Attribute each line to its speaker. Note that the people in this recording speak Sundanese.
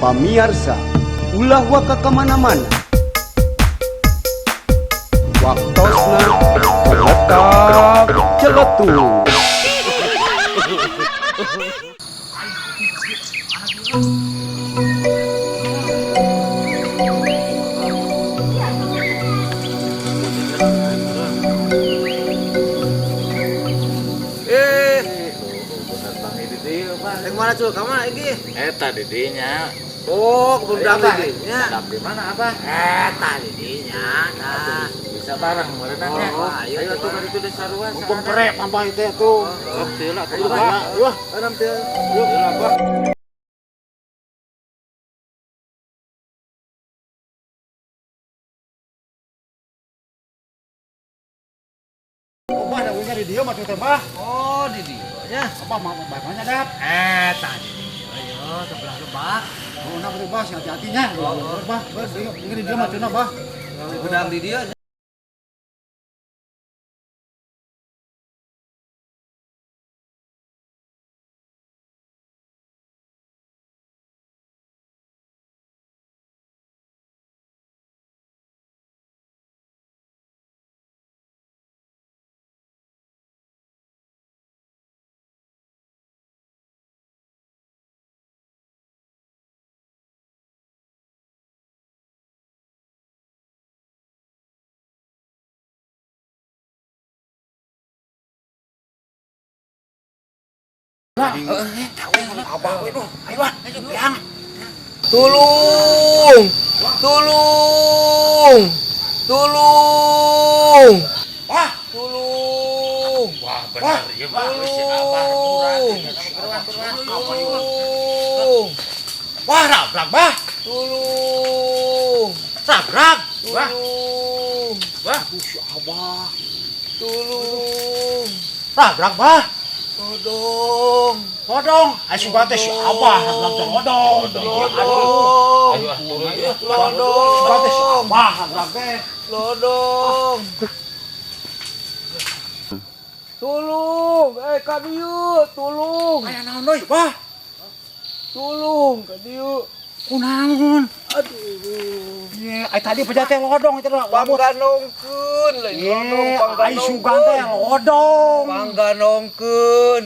Speaker 1: Pamiarsa, ulah waka kamana-mana. Waktosna Celetak Celetuk.
Speaker 2: Eh,
Speaker 3: Bener bang ini dia, Pak.
Speaker 2: yang mana cuy? Kamu mana iki?
Speaker 3: Eta didinya.
Speaker 2: Oh, kebun
Speaker 3: Ayo,
Speaker 2: dang
Speaker 3: Pak.
Speaker 2: didinya.
Speaker 3: Dap di mana, Abah?
Speaker 2: Eta didinya. Nah,
Speaker 3: Bisa bareng merenangnya.
Speaker 2: Oh, ayo,
Speaker 3: ayo tuh
Speaker 2: Pak.
Speaker 3: kan itu desa ruas.
Speaker 4: Mumpung pere pampah itu tuh.
Speaker 3: Sok teu lah, tuh,
Speaker 4: Ayo,
Speaker 3: Pak.
Speaker 4: ayo.
Speaker 2: Enam teh.
Speaker 3: Teu lah, Pak.
Speaker 4: Abah da unya di dieu mah teh bah.
Speaker 2: Oh, di dieu nya.
Speaker 4: Abah mah bapaknya dap.
Speaker 2: Eta di dieu yo, sebelah lebak.
Speaker 4: Oh, nah betul bah, hati-hatinya. Bah, bah, ini di dieu mah cenah bah.
Speaker 2: Gedang di dieu.
Speaker 4: Abah we duh. Ayo ah, ayo yang.
Speaker 2: Tulung! Tulung! Tulung!
Speaker 4: Wah,
Speaker 2: Tulung!
Speaker 3: Wah, bener ieu mah si Abah murah.
Speaker 2: Tulung!
Speaker 4: Wah, rabrak bah.
Speaker 2: Tulung!
Speaker 4: Rabrak.
Speaker 3: Wah.
Speaker 2: Tulung!
Speaker 3: Wah,
Speaker 4: Aduh, si Abah.
Speaker 2: Tulung!
Speaker 4: Rabrak bah.
Speaker 2: Todong!
Speaker 4: Lodong. Ayo sugan teh si Abah rabrak teh lodong.
Speaker 2: Lodong!
Speaker 3: ayo ah turun ya.
Speaker 4: Sugan teh si
Speaker 2: Lodong!
Speaker 4: Abah rabrak teh.
Speaker 2: Lodong! Tulung! Eh, kadieu, tulung!
Speaker 4: Aya naon deui, bah?
Speaker 2: Tulung, kadieu.
Speaker 4: Kunaon?
Speaker 2: Aduh.
Speaker 4: Ye, ai tadi peja teh lodong itu lah. Wabut.
Speaker 2: Pangganongkeun, lain
Speaker 4: Ye,
Speaker 2: lodong,
Speaker 4: ai sugan teh lodong.
Speaker 2: Pangganongkeun.